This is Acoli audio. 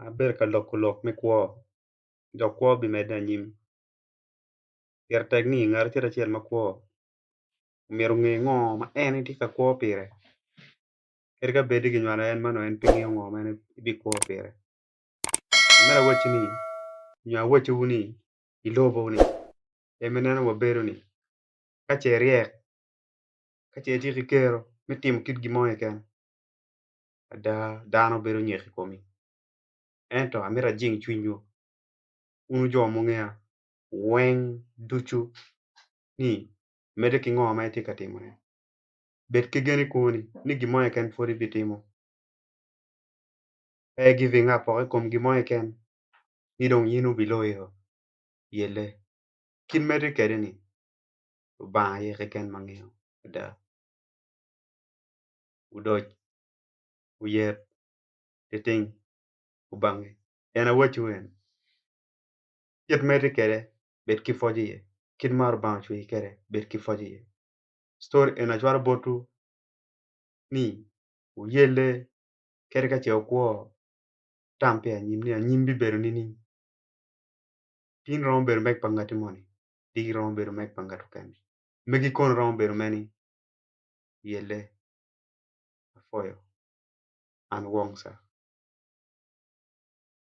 Abedo ka loko lok me kwo, dok kwo bimedde anyim. Pire tek ni ngat acel acel ma kwo myero onge ngo ma en tye ka kwo pire kadi ka bed ni kinywalo en ma nongo en pe ngeyo ngo ma en ebikwo pire. Amito awacci ni nyo awacciwu ni i lobo-ni en ma ineno wabedo-ni ka ce iryek ka ce itye ki kero me timo kit gin mo keken ada dano bedo nyek i komi ento amito ajing cwinywu wun jo ma wungeya weng ducu ni medde ki ngo ma itye ka timone bed ki gen i kwoni ni gin mo keken pwod ibitimo pe giving up woko i kom gin mo keken ni dong in obiloyo yelle kit ma itye kwede-ni Lubanga aye keken ma ngeyo ada odoc oyet liting obange en awacciwu eni kit ma itye kwede bed ki pwoc iye kit ma Lubanga ocweyi kwede bed ki pwoc iye story eni acwalo botwu ni wuyelle kadi ka ce wukwo wutam pi anyim ni anyim bibedo nining tin romo bedo meg pa ngati moni diki romo bedo meg pa ngat mukene megi kono romo bedo meni yelle apwoyo an Wongca.